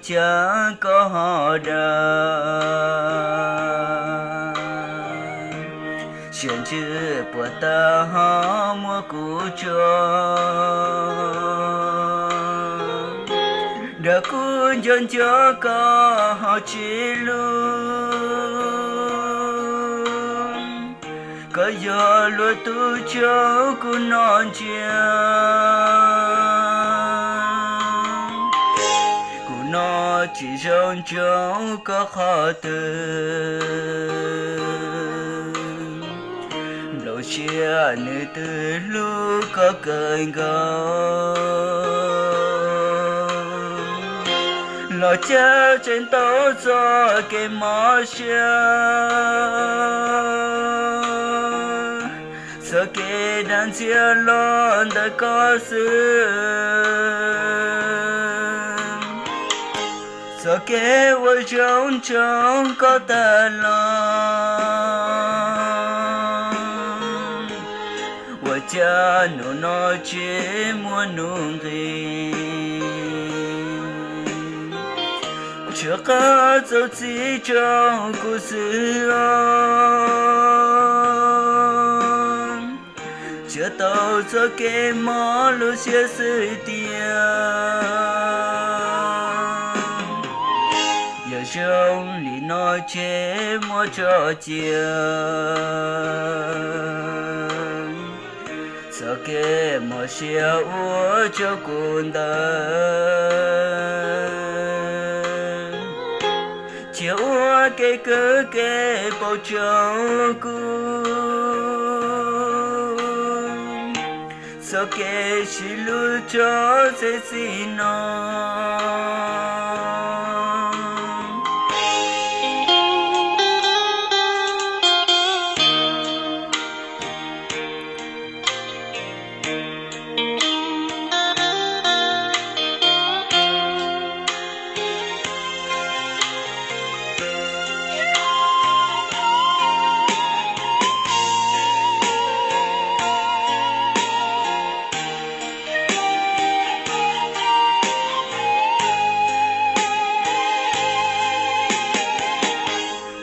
cas koj ho dag, siab ntsws puas tas ho muab kuv tso. Dag kuv nco nco koj ho tsis hlub, koj yog luag tus tsaug kuv noj ntsia. Kuv noj tsis zoo ntsoov koj qhov twg, nplooj siab nws twb hlub koj kawg nkaus. Los cas tseem tau txoj kev mob siab, txoj kev dag ntxias los ntawm koj xwb, txoj kev uas zoo ntsoov koj tag los. Ua cas hnub no tsis muaj nuj nqis, tshwj qab txuas txij rau kuv xwb os. Tsuas tau txoj kev mob lub siab xwb tiag, yog zoo li no ces muab tso cia. Txoj kev mob siab ua rau kuv ntawd, cia ua kev kawg kev paub rau kuv txoj kev sib hlub txog txij no.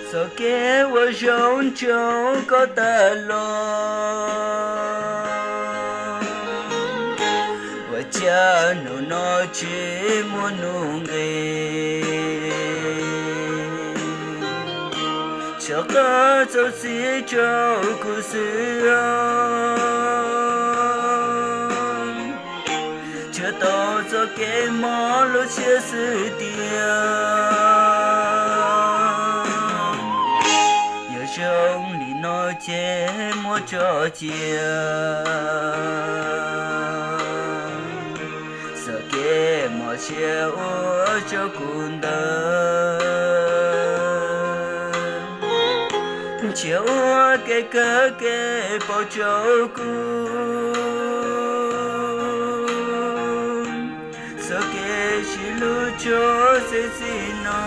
Txoj kev uas zoo ntsoov koj tag los, ua cas hnub no tsis muaj nuj nqis, tshwj qab txuas txij rau kuv xwb os. Tsuas tau txoj kev mob lub siab xwb tiag, yog zoo li no ces muab tso cia. Txoj kev mob siab ua rau kuv ntawd, cia ua kev kawg kev paub rau kuv txoj kev sib hlub txog txij txij no.